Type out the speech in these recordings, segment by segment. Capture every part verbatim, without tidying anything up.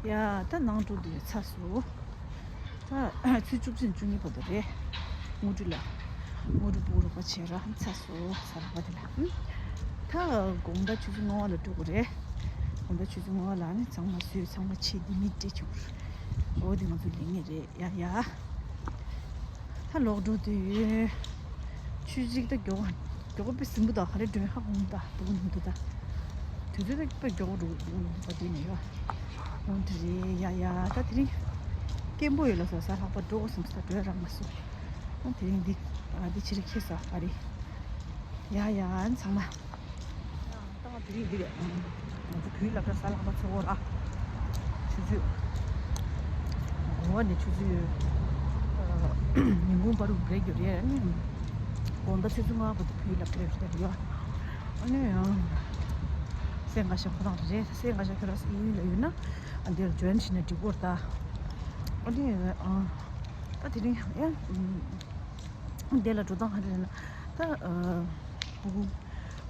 ཡ། ད་ནང་འགྲོ་དུས་ཚར་སོང་། ད་ཚེས་བཅུ་གཅིག་བཅུ་གཉིས་བར་དུ་རེད། དངོས་གྲུབ་ལ། དངོས་གྲུབ་སྤུ་གུ་རོགས་པ་བྱས་ར་ཚར་སོང་། གཟའ་ལྷག་པ་དེ་ལ། ཨུམ། ད་དགོང་དག་ཆུ་ཚོད་ལྔ་པ་ལ་འགྲོ་དགོས་རེད། དགོང་དག་ཆུ་ཚོད་ལྔ་པ་ལ་ནི་ཚང་མ་བཟོས། ཚང་མ་ཆས་འདི་མིད་སྤྲད་ཆོག་གི་རེད། འོ་དེ་ང་ཚོ་ལས་ངན་རེད། ཡ་ཡ། ད་ལོག་འགྲོ་དུས། ཆུ་ཚོད་ད་མགྱོགས་མགྱོགས་པོ་དཔེ་ཟིན་པོ་ད། ག་རེ་འགྲོ་ཧ་གོ་མི་ད་དུ་ནི་འདུག་ད། དུས་ཚོད་ད་དཔེ་མགྱོགས་པོ་འགྲོ་འགྲོ་འདུག་པ་དེ་ནས་ཡོད། འོ་དེ་རེད། ཡ་ཡ། ད་དེ་རིང་སྐྱིད་པོ་ཡོད་ལ་སོ། གཟའ་ལྷག་པ་འགྲོ་དགོས་བསམ་སོ། ད་འགྲོ་ཡ་རག་མ་སོང་། ཨ་དེ་རིང་འདི་ཨ་འདི་ཕྱིར་ཁྱེར་ས་ཨ་རེད། ཡ་ཡ། ཨ་ནི་ཚང་མ། ད་དེ་རིང་འདི་རེད། ང་ཚོ་བོད་ཡིག་སློབ་གྲྭ་གཟའ་ལྷག་པ་ཚོགས་ར། ཆུ་ཚོད་དགུ་པ་ནས་ཆུ་ཚོད་ཉིན་གུང་བར་དུ་བྷི་རེག་ཡོད་རེད། ཨ་ནི་དགོང་དག་ཆུ་ཚོད་ལྔ་བར་དུ་བོད་ཡིག་སློབ་གྲྭ་ཡོད་རེད་ཡ། ཨ་ནི་སེང་ག་ཤ་ཁོ་རང་རེད། སེང་ག་ཤ་ཁྱོད་རང་ཡིན་ལ་ཡོད་ན་ཨ་འདིར་ཇོ་ཡིན་བྱས་ན་འགྲིག་གི་རེད་ད། ཨ་ནི་ཨ་ད་དེ་རིང་ཡ། འདི་ལ་འགྲོ་སྟངས་ག་རེ་རེད་ན། ད་ཨ་སྤུ་གུ་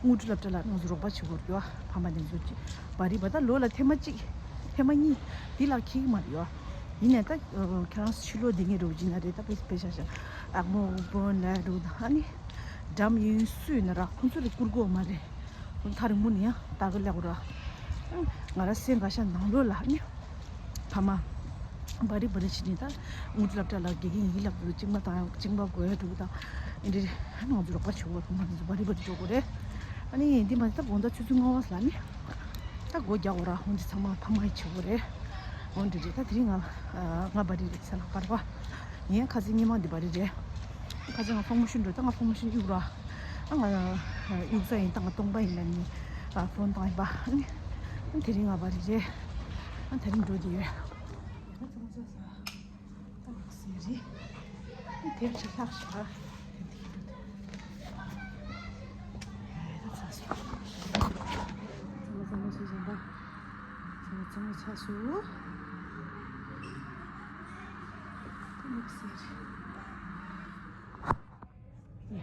དངོས་གྲུབ་སློབ་གྲྭ་ལ་ང་ཚོ་རོགས་པ་བྱེད་དགོས་རེད་ཡ། ཕ་མ་དེ་ཚོ་ཅིག་བ་རི་བ་ད་ལོ་ལ་ཐེངས་མ་གཅིག་ཐེངས་མ་གཉིས་འདི་ལ་འཁེལ་གི་མ་རེད་ཡ། ཡིན་ནའི་ད་ཨ་ཁྱེད་རང་ཕྱི་ལོགས་བསྡད་མཁན་རེད་བ། ཅིག་ན་རེད། ད་དཔེ་དཔེ་ཆ་བཞག་ཨ་མོ་བོན་ལ་རུ་ད་ཨ་ནི་འགྲམ་ཡིན་སུས་ན་ར་ཁོང་ཚོ་ལ་བསྐུར་དགོས་མ་རེད། ཁོང་ཐག་རིང་མོ་ནས་ཡང་ད་གི་ལེགས་ར། ང་ར་སེང་ག་ཤ་ནང་ལོགས་ལ་ཨ་ནི། ཕ་མ་བ་རི་བ་རི་བྱེད་ནི་ད། དངོས་གྲུབ་སློབ་གྲྭ་ལ་དགེ་རྒན་ཡིན་ལབ་དུས་གཅིག་མ་དང་གཅིག་མ་དགོས་ཡ་འགྲོ་གི་དང་། ཨེ་འདྲ་ང་ཚོ་རོགས་པ་བྱེད་དགོས། ཕ་མ་ཚོ་བ་རི་བ་རི་འགྲོ་དགོས་རེད། ཨ་ནི་འདི་མ་ད་དགོང་དག་ཆུ་ཚོད་ལྔ་པ་ལ་ནི་ད་སྒོ་རྒྱག་དགོས་ར། འོན་ཏེ་ཚང་མ་ཕ་མ་ཡིས་བྱེད་དགོས་རེད། འོན་ཏེ་རེད། ད་དེ་རིང་ང་ང་བ་རི་རེད། གཟའ་ལྷག་པ་རེད་པ། ངའི་ཁ་སང་ཉི་མ་འདི་བ་རི་རེད། ཁ་སང་ང་ཕོ་མོ་ཤུན་འགྲོ། ད་ང་ཕོ་མོ་ཤུན་གཡུག་ར། ཨ་ང་གཡུག་ས་ཡིན། ད་ང་སྟོང་པ་ཡིན་ལ་ནི་ཨ་ཕོན་བཏང་ཡིན་པ། ཨ་ནི་དེ་རིང་ང་བ་རི་རེད། ཨ་དེ་རིང་འགྲོ་དེ་ཡོད། ད་ཚང་ཚང་ས་ད་ལགས་སེ་རི། ཨ་དེབ་ཆ་ལྷག་ཤག་ར། ད་ཚང་སོ། ཚང་མ་ཚང་མ་ཚོ་བཞིན་པ། ཚང་མ་ཚང་མ་ཆ་སོ། ད་ལགས་སེ་རི། ཡ།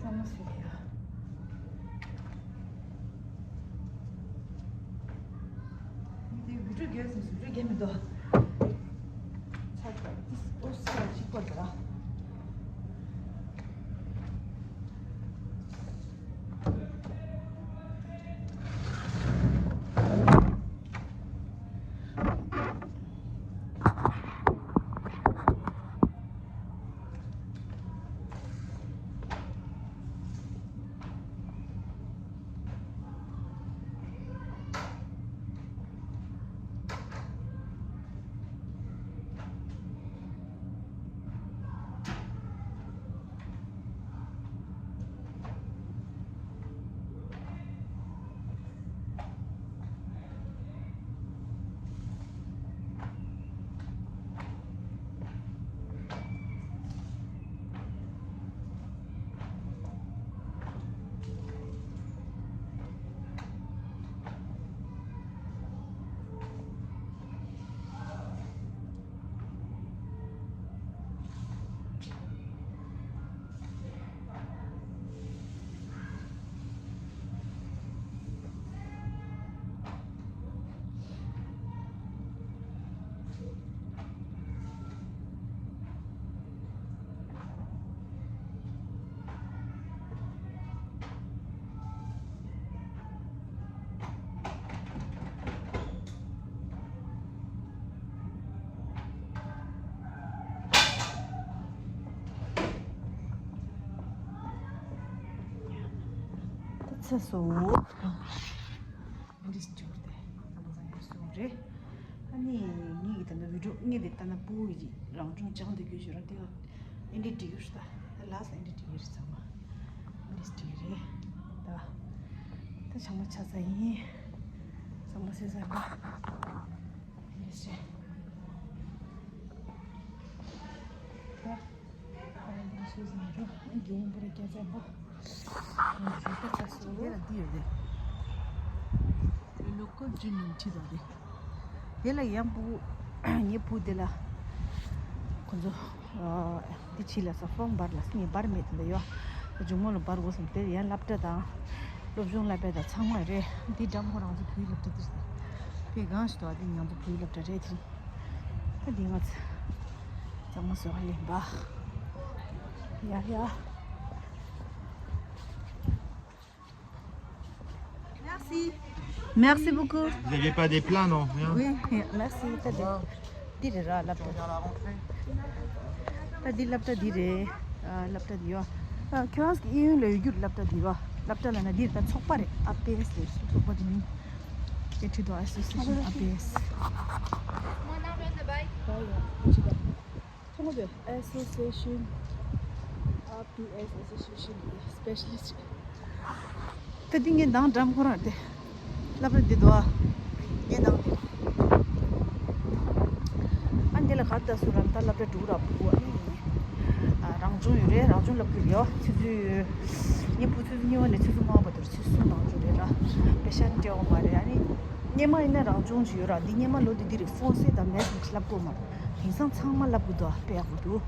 ཚང་མ་ཟེར་ཡ། འདི་བི་ཌིའོ་རྒྱག་ཟེར་བི་ཌིའོ་རྒྱག་མི་འདུག་ཚ་འོ་ས་ཞིག་པར་འདུག་ཚེ་སོ། འདི་སྐྱུར་ཏེ་ཨ་མ་ཟ་ཡ་སོང་རེད། ཨ་ནི་ངེད་ཀྱི་ད་ནི་བི་ཌིའོ་ངེད་དེ་ད་ནི་སྤུ་གུ་ཡི་རང་སྦྱོང་སྦྱང་དུ་རྒྱུ་ཞུ་ར་དེ་ཨེ་འདྲས་འགྲིག་ཡོད་ད། ད་ལ་ས་ཨེ་འདྲས་འགྲིག་ཡོད་རེད། ཚང་མ་ཨེ་འདྲས་འགྲིག་རེད་ད། ད་ཚང་མ་ཆ་ས་ཡིན། ཚང་མ་སེ་ས་ག་ཨེ་འདྲས་རེད་ད། ཨ་འདི་སུ་ཟིན་རོ། རྒྱུ་འབུར་རྒྱ་ཆེན་པོ། ཞིག་ཏུ་ཚ་སོ། དེ་ལ་འདི་ཡོད་རེད། ལུ་ཀོ་ཇུ་ནུམ་ཁྲི་དང་དེ། དེ་ལ་ཡང་བུ། ངའི་བུ་དེ་ལ། ཁོ་ཚོ། འདི་ཕྱི་ལ་ས་ཧྥོང་འབར་ལ་ངས་འབར་མེད་དེ་འདི་ཡོད། ཇུ་མོ་ལ་འབར་དགོས་སམ་དེ་ཡང་སློབ་གྲྭ་དང་། སློབ་སྦྱོང་བསླབ་པའི་དང་ཚང་མ་རེད། འདི་འགྲམ་ཁོ་རང་ཚོ་བུའི་སློབ་གྲྭ་དེ་རེད། དེ་གང་ཞིག་འདུག་ཨ། དེ་ཉམས་པོ་བོད་ཡིག་སློབ་གྲྭ་རེད་དེ། ད་འདི་ང་ཚོ་གཙང་མ་བཟོ་ག་ལེན་པ། ཡ་ཡ། Merci. Merci beaucoup. Vous avez pas des plats, non? Rien? Oui, merci. T'as des, des rats là-bas. ད་འདི་སློབ་གྲྭ་འདི་རེད། ཨ། སློབ་གྲྭ་འདི་ཡོད། ཨ། ཁྱོད་རང་གི་གཡས་གཡོན་ལ་ཡོད་རྒྱུ་རེད། སློབ་གྲྭ་འདི་ཡོད། སློབ་གྲྭ་ལ་ན་འདི་ད་ཚོགས་པ་རེད། ཨ་པི་ཨེ་སི་ལས་སུ་ཚོགས་པ་འདི་མིང་། Étudiants Association ཨ་པི་ཨེ་སི། ཚོགས་པ་འདི་Association ཨ་པི་ཨེ་སི་Association Specialist། ད་འདི་ངས་འདང་འགྲམ་ཁོ་རང་དེ། སློབ་གྲྭ་འདི་དོ། ངས་འདང་དེ། ཨ་འདི་ལ་གར་ལྟ་སུ་རང་ད་སློབ་གྲྭ་དྲུག་ར་བུ་ཨ་ནི། ཨ། རང་སྦྱོང་ཡོད་རེད། རང་སྦྱོང་སློབ་ཀྱི་ཡོད། ཆུ་ཚོད། ངས་བུ་ཆུ་ཚོད་གཉིས་པ་ནས་ཆུ་ཚོད་ལྔ་པ་བར་དུ་ཆུ་ཚོད་གསུམ་རང་སྦྱོང་རེད་ལ། པེ་ཤ་སྤྲད་འོང་མ་རེད། ཨ་ནི། སྔོན་མ་ཡིན་ན་རང་སྦྱོང་ཅིག་ཡོད་ར། འདི་སྔོན་མ་ལོ་འདི་འདི་རེད། ཧྥོན་སེ་དང་མེ་ཐི་མེ་ཊིག་སློབ་གོ་མ་རེད། དེང་སང་ཚང་མ་སློབ་གི་འདུག་དཔེ་ཡག་པོ་འདུག་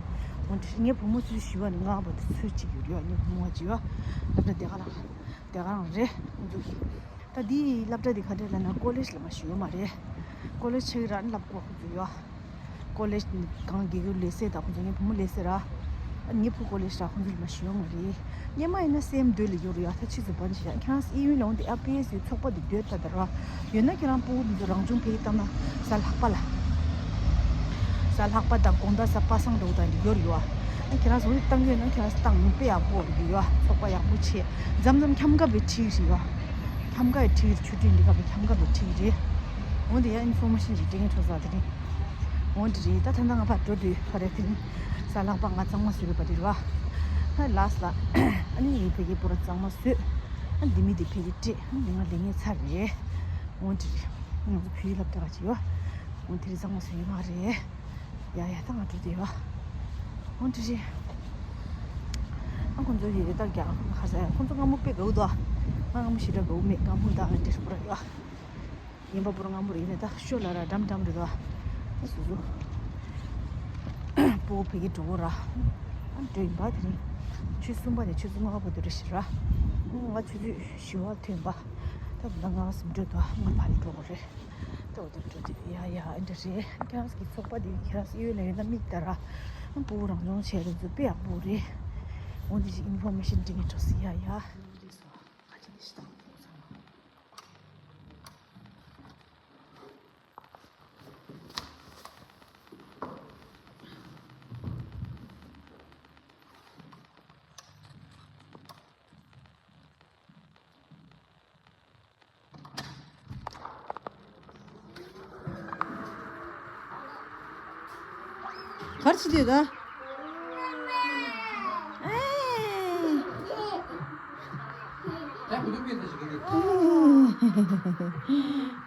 འོ་འདི་ངའི་བུ་མོ་ཆུ་ཚོད་བཞི་པ་ནས་ལྔ་པ་བར་དུ་ཚུད་ཅིག་ཡོད་རེད། ངའི་བུ་མོ་ཅིག་ཡོད། སློབ་གྲྭ་དེ་ག་རང་དེ་ག་རང་རེད། ཁོང་ཚོ་གི། ད་འདི་སློབ་གྲྭ་འདི་ག་འདྲ་ལབ་ན་ཀོ་ལེཇ་ལ་མ་ཞུ་ཡོད་མ་རེད། ཀོ་ལེཇ་ཆགས་ཀྱི་ར་ནི་སློབ་གོ་ཁོ་ཚོ་ཡོད། ཀོ་ལེཇ་གང་དགེ་རྒན་ལས་སེ་ད་ཁོ་ཚོ་ངའི་བུ་མོ་ལས་སེ་ར། ཨ་ངའི་བུ་ཀོ་ལེཇ་ར་ཁོ་ཚོ་ལ་མ་ཞུ་ཡོད་མ་རེད། སྔོན་མ་ཡིན་ན་སེམས་འདོད་ལ་ཡོད་རེད་ཡ། ད་ཕྱིས་སུ་བན་ཞིག་ཡ་ཁྱེད་རང་ཨི་ཡུན་ལ་འོང་དེ་ཨ་པི་ཨེ་སི་ཡི་ཚོགས་པ་དེ་འདོད་ད་ད་ར། ཡོད་ན་ཁྱེད་རང་སྤུ་གུ་འདི་ཚོ་རང་སྦྱོང་ཕ་གི་བཏང་ན་གཟའ་ལྷག་པ་ལ། གཟའ་ལྷག་པ་དང་དགོང་དག་གཟའ་པ་སངས་འགྲོ་དང་འདི་ཡོད་རེད་ཡ། ཨ་ཁྱེད་རང་ཚོ་བཏང་གི་ཡོད་ན་ཁྱེད་རང་ཚོ་བཏང་དཔེ་ཡག་པོ་རེད་ཡ། ཚོགས་པ་ཡག་པོ་བྱས། མཚམས་མཚམས་འཁྱམ་ཁ་བའི་ཁྲིད་རེད་ཡ། འཁྱམ་ཁ་བའི་ཁྲིད་ཆུ་ཁྲིད་འདི་ག་བའི་འཁྱམ་ཁ་བའི་ཁྲིད་རེད། འོ་འདི་ཡ་ཨིན་ཕོར་མེ་ཤིན་རེད་དྲན་གྱི་འཕྲོ་ས་དེ་རེད། འོ་འདི་རེད། ད་ད་ལྟ་ང་ཕར་འགྲོ་དུས་ཕ་རེད་དེ་རིང་གཟའ་ལྷག་པ་ང་གཙང་མ་བཟོས་པ་རེད་བ། ཧ་ལགས་ལ། ཨ་ནི་ངས་ཕ་གི་སྤུ་ར་གཙང་མ་བཟོས། ཨ་འདི་མི་འདི་ཕ་གི་སྤྲད། ཨ་འདི་ང་ལས་ངན་ཚར་རེད། འོ་འདི་རེད། ང་ཚོ་བོད་ཡིག་སློབ་གྲྭ་ག་ཅིག་ཡོད། འོ་དེ་རིང་གཙང་མ་བཟོས་ཡོད་མ་རེད། ཡ་ཡ་ད་ང་འགྲོ་དེ་ཡོད། འོ་འདི་རེད། ཨ་ཁོང་ཚོ་ཡི་རེད་ད་རྒྱ་གར་ཁ་ས་ཡ་ཁོང་ཚོ་སྔ་མོ་དཔེ་དགའ་བོ་འདུག་ང་སྔ་མོ་ཞེ་དྲག་དགའ་བོ་མེད། སྒང་མོ་ད་ང་འདྲེ་སྤུ་ར་ཡོད། ཡིན་པ་པོ་རང་ངམ་རེད་ནས་ད་ཤོ་ལ་ར་འགྲམ་འགྲམ་རེད་ད། སུ་སུ། སྤུ་གུ་ཕ་གི་འགྲོ་གོ་ར། ཨ་འགྲོ་ཡིན་པ་དེ་རིང་། ཆུ་ཚོད་གསུམ་པ་ནས་ཆུ་ཚོད་ལྔ་པ་བར་དུ་རེད་ཤི་ར། ང་ཆུ་ཚོད་བཞི་པ་ཐོན་པ། ད་ད་ང་སུམ་འགྲོ་དོ་ང་ཕ་ལ་འགྲོ་གོ་རེད། ད་འོ་དེ་འགྲོ་དེ་ཡ་ཡ་ཨ་འདྲ་རེད། ཁྱེད་རང་གི་ཚོགས་པ་དེ་ཁྱེད་རང་གཡོན་ལ་ཡོད་ན་མིག་ལྟ་ར། སྤུ་གུ་རང་སྦྱོང་བྱས་རེད་ཚོ་དཔེ་ཡག་པོ་རེད། འོ་དེ་ཞིག་ཨིན་ཕོར་མེ་ཤིན་འབྲི་ངེས་འགྲོ་སི་ཡ་ཡ། གར་ཆི་དེ་ད། ཨེ།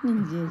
སྙིང་རྗེ།